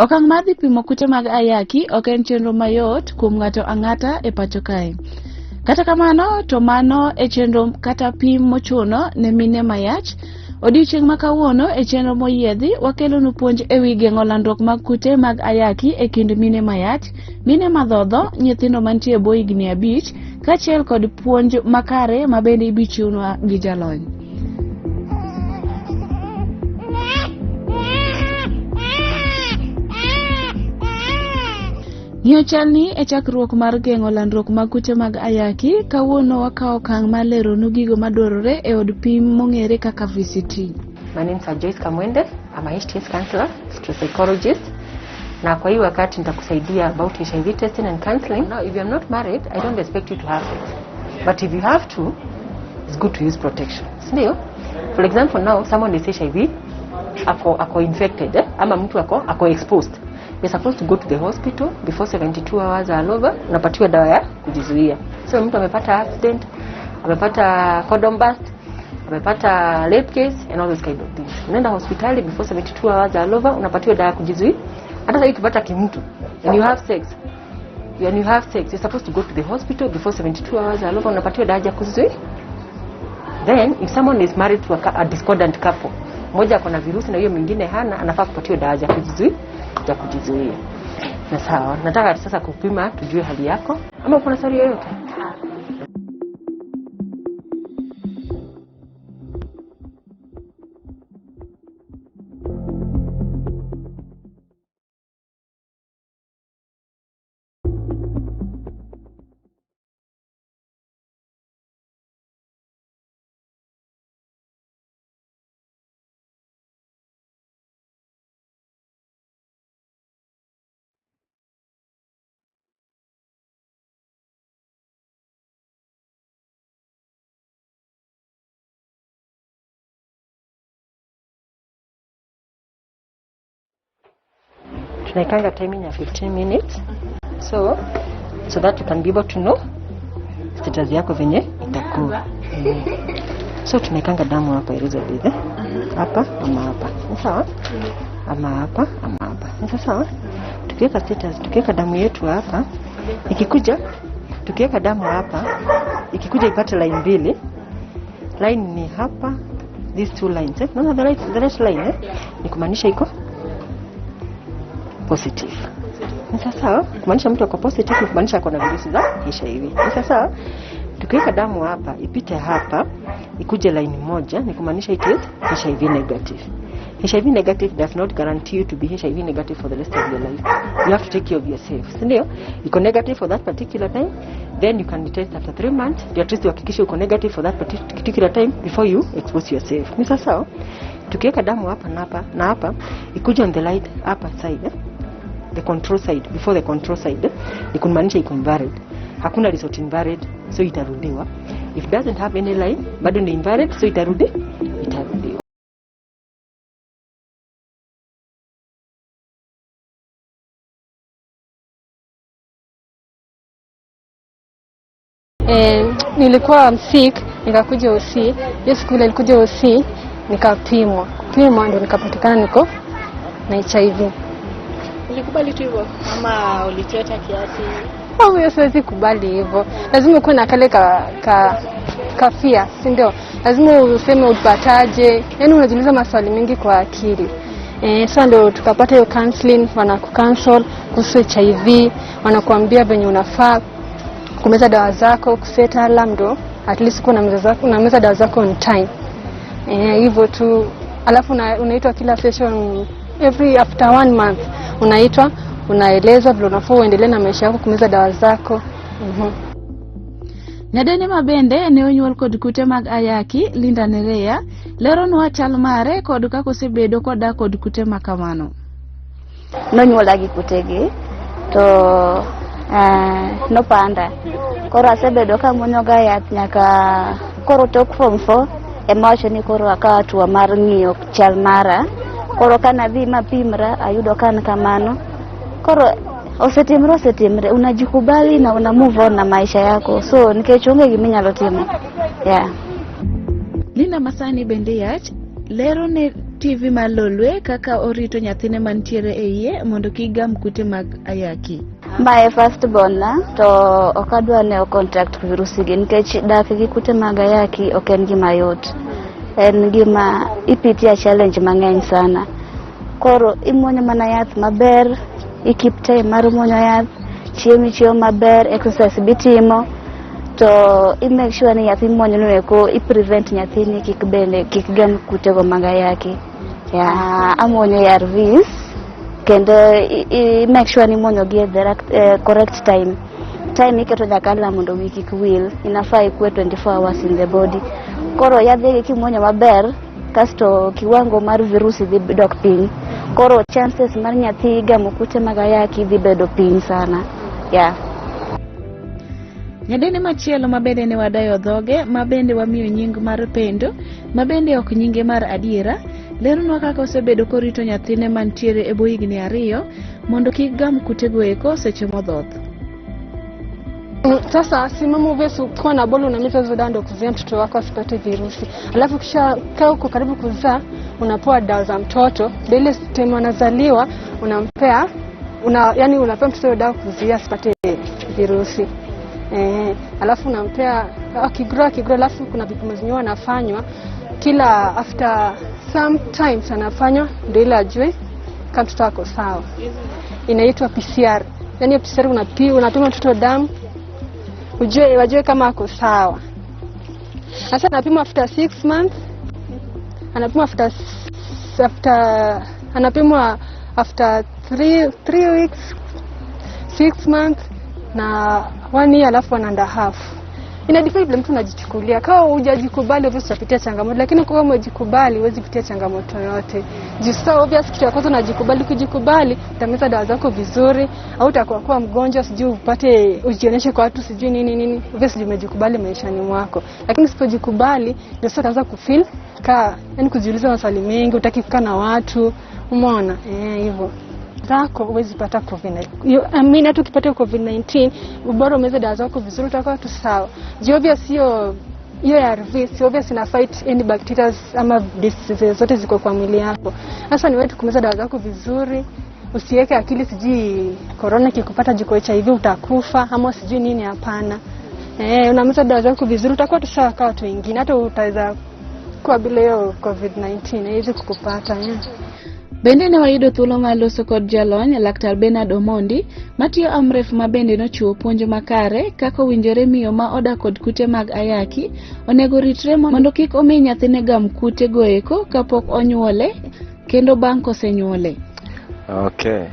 Okang' mar dhi pimo kute mag ayaki ok en chenro mayot kuom ng'ato ang'ata e pacho kae. Kata kamano to mano e chenro kata pim mochuno ne mine mayach. Odiochieng' ma kawuono e chenro moyiedhi wakelonu puonj e wi geng'o landruok mag kute mag ayaki e kind mine mayach, mine madhodho, nyithindo mantie e bwo higni 5, kaachiel kod puonj makare ma bende ibichiwnwa gi jalony. Ng'iyo chalni e chakruok mar geng'o landruok mag kute mag ayaki, kawuono wakawo okang' mar leronu gigo madwarore e od pim mong'ere kaka VCT. My name is Joyce Kamwende. I'm a HTS counselor, psychologist. Na kwa hii wakati nitakusaidia about HIV testing and counseling. Now, if you are not married, I don't expect you to have sex. But if you have to, it's good to use protection. Sindio? For example, now someone is HIV, ako infected, eh? Ama mtu ako exposed. You're supposed to go to the hospital before 72 hours are over, unapatiwa dawa ya kujizuia. So mtu amepata accident, amepata condom burst, amepata rape case and all those kind of things. Unaenda hospitali before 72 hours are over, unapatiwa dawa ya kujizuia. Hata sasa ukipata kimtu and you have sex, when you have sex, you're supposed to go to the hospital before 72 hours are over, unapatiwa dawa ya kujizuia. Then if someone is married to a discordant couple, mmoja ako na virusi na hiyo mwingine hana, anafaa kupatiwa dawa ya kujizuia, ya kujizuia. Na sawa, nataka sasa kupima tujue hali yako. Ama uko na swali yoyote? Tunaikanga timing ya 15 minutes so that you can be able to know status yako venye itakuwa. So tunaikanga damu hapa Elizabeth, eh? Hapa ama hapa. Ni sawa? Ama hapa ama hapa. Ni sawa? Tukiweka status, tukiweka damu yetu hapa, ikikuja tukiweka damu hapa, ikikuja ipate line mbili. Line ni hapa, these two lines, eh? Naona the right line, eh? Ni kumaanisha iko positive. Ni sawa? Kumaanisha mtu ako positive ni kumaanisha ako na virusi za HIV. Ni sawa? Tukiweka damu hapa, ipite hapa, ikuje line moja, ni kumaanisha it is HIV negative. HIV negative does not guarantee you to be HIV negative for the rest of your life. You have to take care of yourself. Si ndio? Iko negative for that particular time, then you can test after 3 months. You at least uhakikishe uko negative for that particular time before you expose yourself. Ni sawa? Tukiweka damu hapa na hapa na hapa, ikuje on the light upper side, eh? The control side, before the control side, ni kumaanisha iko invalid. Hakuna result invalid, so itarudiwa. If it doesn't have any line, bado ni invalid, so itarudiwa. Nilikuwa sick, nikakuja OC. Hiyo siku ile nilikuja OC, nikapimwa. Kupimwa ndio nikapatikana niko na HIV. Ulikubali tu hivyo ama uliteta kiasi? Au hiyo siwezi kubali hivyo. Lazima ukuwe na kale ka fear, si ndio? Lazima useme upataje. Yaani unajiuliza maswali mengi kwa akili. Sasa ndio tukapata hiyo counseling, wanakucounsel kuhusu HIV, wanakuambia venye unafaa kumeza dawa zako, kuset alarm ndo at least uko unameza dawa zako on time. Hivyo tu. Alafu unaitwa kila session every after 1 month. Unaitwa, unaelezwa vile unafaa uendelee na maisha yako kumeza dawa zako. Nyadeni mabende ne onyuol kod kute mag ayaki, Linda Nerea, leronwa chal mare kod kaka osebedo kodak kod kute ma kamano. Nonyuola gi kutegi to nopanda. Koro asebedo ka amuonyoga yath nyaka koro tok form 4 ema wacho ni koro akawo hatua mar ng'iyo chal mara. Koro kanadhi mapimra ayudo ka an kamano. Koro osetimre, unajikubali na una move on na maisha yako. So nikech onge gima inyalo timo. Yeah. Linda Masani bende yach, lero ne TV mar Lolwe kaka orito nyathine mantiere e iye mondo kik gam kute mag ayaki. Mae first born na to ok adwa ne o contact virusi gi nikech dak gi kute mag ayaki ok en gima yot. En gima ipitia challenge mang'eny sana. Koro imuonyo mana yath maber, i keep time mar muonyo yath, chiemo ichiemo maber, exercise bitimo, to i make sure ni yath imuonyo no eko i prevent nyathini kik bende kik gam kutego mag ayaki. Yeah, amuonyo ARVs kendo i make sure ni imuonyo gi at the correct time. Time iketo nyaka alarm mondo wiyi kik wil. Inafaa ikue 24 hours in the body. Koro yadhegi kimuonyo maber, kasto kiwango mar virusi dhi dok piny. Koro chances mar nyathi gamo kute mag ayaki dhi bedo piny sana. Yeah. Nyadendi machielo ma bende ne wadayo dhoge ma bende wamiyo nying mar Pendo ma bende ok nyinge mar adiera leronwa kaka osebedo korito nyathine mantiere e bwo higni 2 mondo kik gam kutego eko seche modhoth. Sasa si mama obvious ukiwa na bolo unameza hizo dawa ndio kuzuia mtoto wako asipate virusi. Alafu kisha kaa uko karibu kuzaa unapewa dawa za mtoto. Ndio ile time anazaliwa unampea yani unapea mtoto hiyo dawa kuzuia asipate virusi. Alafu unampea akigrow, alafu kuna vipimo zenyewe wanafanywa kila after sometimes anafanywa ndio ile ajue kama mtoto ako sawa. Inaitwa PCR. Yaani PCR unapima mtoto damu wajue kama ako sawa. Sasa anapimwa after 6 months, anapimwa after anapimwa after 3 weeks, 6 months na 1 year, alafu 1.5. Ina depend vile mtu anajichukulia. Kama hujajikubali obviously utapitia changamoto, lakini kama umejikubali huwezi pitia changamoto yote. Juu sasa obvious kitu ya kwanza unajikubali, ukijikubali utameza dawa zako vizuri, au utakuwa kuwa mgonjwa sijui upate ujionyeshe kwa watu sijui nini nini. Obviously umejikubali maishani mwako. Lakini usipojikubali ndio sasa utaanza kufeel ka, yani kujiuliza maswali mengi, hutaki kukaa na watu, umeona? Hivyo. Zako huwezi pata COVID-19. I mean hata ukipata COVID-19 ubora umeze dawa zako vizuri utakuwa tu sawa. Juu obvious hiyo ARV si obvious ina fight any bacteria ama diseases zote ziko kwa mwili yako. Sasa ni wewe tu kumeza dawa zako vizuri, usiweke akili sijui corona ikikupata jiko HIV utakufa ama sijui nini, hapana. Unameza dawa zako vizuri utakuwa tu sawa kama watu wengine, hata utaweza kuwa bila hiyo COVID-19 haiwezi kukupata. Bende ne wayudo thuolo mar loso kod jalony Laktar Bernard Omondi matiyo Amref ma bende nochiwo puonj makare kaka owinjore miyo ma odak kod kute mag ayaki onego ritre mondo kik omi nyathine gam kute goeko kapok onyuole kendo bang' kosenyuole. Okay.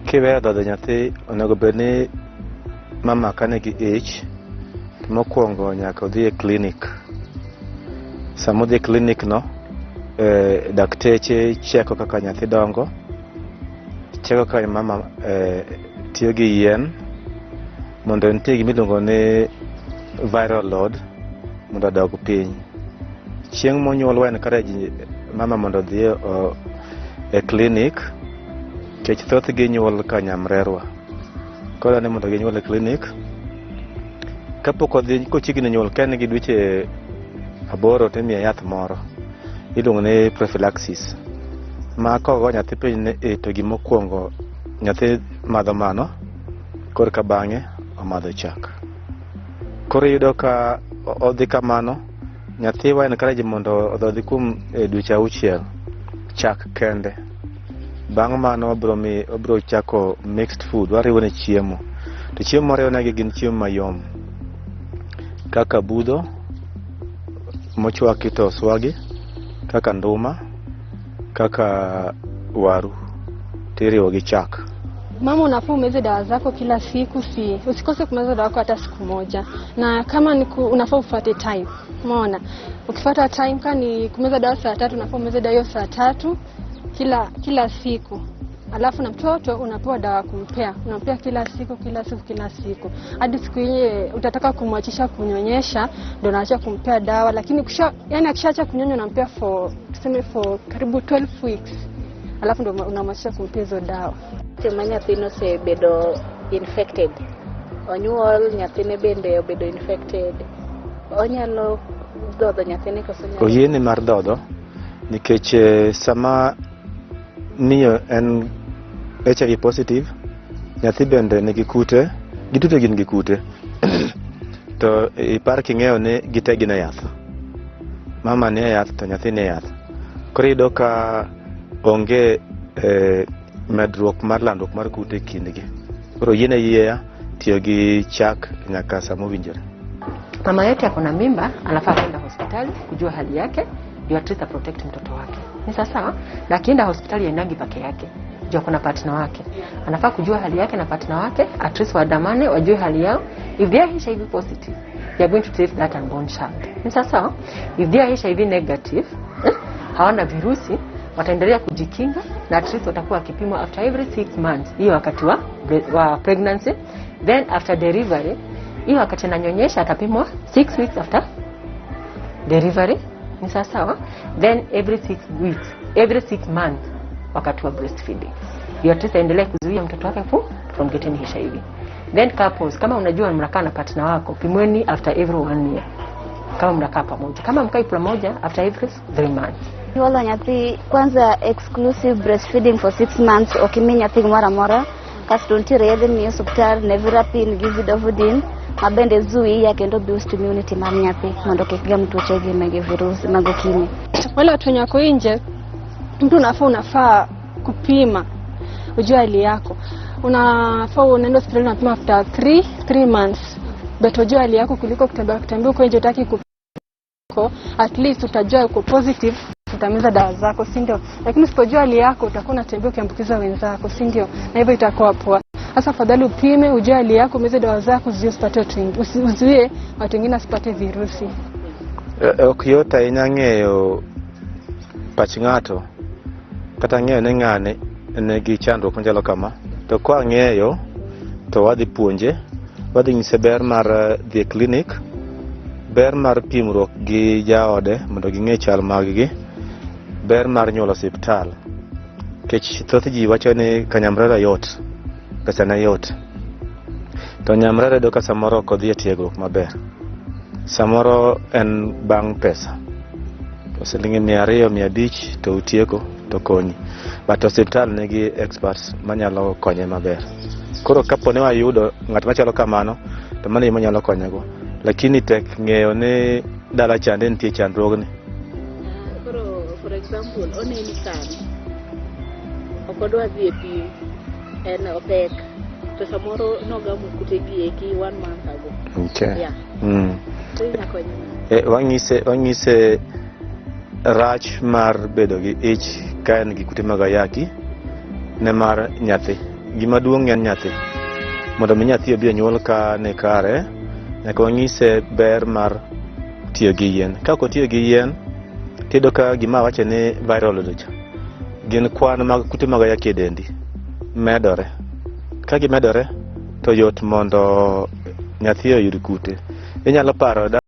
Kiweyo dhodho nyathi onego bed ni mama ka nigi ich to mokwongo nyaka odhi e klinik. Sama odhi e klinik no, dakteche cheko kaka nyathi dongo, cheko kaka mama tiyo gi yien mondo nitie gima iluongo ni viral load mondo odog piny. Chieng' monyuol wa encourage mama mondo odhi e klinik nikech thothgi nyuol ka nyamrerwa. Koro ni mondo ginyuol e klinik. Kapok odhi kochiegni nyuol ka en gi dweche 8 to imiye yath moro iluongo ni prophylaxis. Ma kogo nyathi piny ni to gimokwongo nyathi madho mano, korka bang'e omadho chak. Koro iyudo ka odhi kamano, nyathi wa encourage mondo odhodhi kuom dweche 6 chak kende. Bang' mano obiro chako mixed food, wariwo ne chiemo. To chiemo mwariwo negi gin chiemo mayom kaka budho mochwaki to oswagi, kaka nduma, kaka waru tiriwo gi chak. Mama unafaa umeze dawa zako kila siku, usikose kumeza dawa yako hata siku moja. Na kama ni unafaa ufuate time. Umeona? Ukifuata time, kama ni kumeza dawa saa 3, unafaa umeze dawa hiyo saa 3 kila siku. Alafu na mtoto unapewa dawa kumpea. Unampea kila siku, kila siku, kila siku. Hadi siku yenye utataka kumwachisha kunyonyesha, ndio unaacha kumpea dawa. Lakini akishaacha kunyonya unampea for, tuseme for karibu 12 weeks. Alafu ndio unamwachisha kumpea hizo dawa. Seche ma nyathino osebedo infected, onyuol nyathine bende obedo infected, onyalo dhodho nyathine koso nyalo? Oyiene mar dhodho Nikech sama miyo en HIV positive, nyathi bende nigi kute, giduto gin gi kute. To ipar king'eyo ni gite gin e yath. Mama nie yath to nyathi nie yath. Koro iyudo ka onge medruok mar landruok mar kute e kindgi. Koro yiene yieya tiyo gi chak nyaka sama owinjore. Mama yote ako na mimba anafaa kwenda hospitali kujua hali yake ndio at least protect mtoto wake. Ni sawa sawa? Na akienda hospitali aendangi peke yake, juu ako na partner wake. Anafaa kujua hali yake na partner wake, at least waandamane, wajue hali yao. If they are HIV positive, they are going to treat that unborn child. Ni sawa sawa? If they are HIV negative, hawana virusi, wataendelea kujikinga na at least watakuwa wakipimwa after every 6 months, hiyo wakati wa pregnancy. Then after delivery, hiyo wakati ananyonyesha atapimwa 6 weeks after delivery. Ni sawa sawa? Then every 6 weeks, every 6 months wakati wa breastfeeding, ndio at least aendelee kuzuia mtoto wake from getting HIV. Then couples, kama unajua mnakaa na partner wako, pimweni after every one year kama mnakaa pamoja. Kama mkai pamoja, after every 3 months. Nyuolo nyathi kwanza, exclusive breastfeeding for 6 months. Ok imi nyathi gimoro amora. Kasto nitiere yedhe miyo osuptal, nevirapine gi zidovudine, ma bende zuia kendo boost immunity mar nyathi mondo kik gam tuoche gi mege virusi mag ukimwi. Wale watu wenye wako nje, mtu unafaa kupima ujue hali yako. Unafaa unaenda hospitali, unapima after 3 months, but ujue hali yako kuliko kutembea kutembea huko nje utaki kuko. At least utajua uko positive, utameza dawa zako, si ndio? Lakini usipojua hali yako, utakuwa unatembea ukiambukiza wenzako, si ndio? Na hivyo itakuwa poa. Sasa afadhali upime, ujue hali yako, umeze dawa zako, uzuie usipate watu wengi, uzuie watu wengine wasipate virusi. Ok yot ahinya ng'eyo pach ng'ato kata ng'eyo ni ng'ani nigi chandruok machalo kama. To kwang'eyo to wadhi puonje, wadhi nyise ber mar dhi e klinik, ber mar pimruok gi jaode mondo ging'e chal mag gi, ber mar nyuol osiptal. Nikech thoth ji wacho ni kanyamrera yot, pesa ne yot. To nyamrera iyudo ka samoro ok odhi e tiegruok maber. Samoro en bang' pesa. To siling 200, 500 to utieko to konyi. But osiptal nigi experts manyalo konye maber. Koro kapo ni wayudo ng'at machalo kamano, to mano e gima wanyalo konyego. Lakini tek ng'eyo ni dala chande nitie chandruogni. Koro, for example, oneni sani ok odwa dhi e pim, en opek, to samoro nogamo kute gi eki one month ago. Yeah. To inya konye nade? Wang'ise rach mar bedo gi ich ka en gi kute mag ayaki ne mar nyathi. Gima duong' en nyathi. Mondo mi nyathi obi onyuol ka ni kare, nyaka wang'ise ber mar tiyo gi yien. Ka ok otiyo gi yien, tiyudo ka gima awacho ni viral load cha, gin kwan mag kute mag ayaki e dendi medore. Ka gimedore, to yot mondo nyathi oyud kute. Inyalo paro.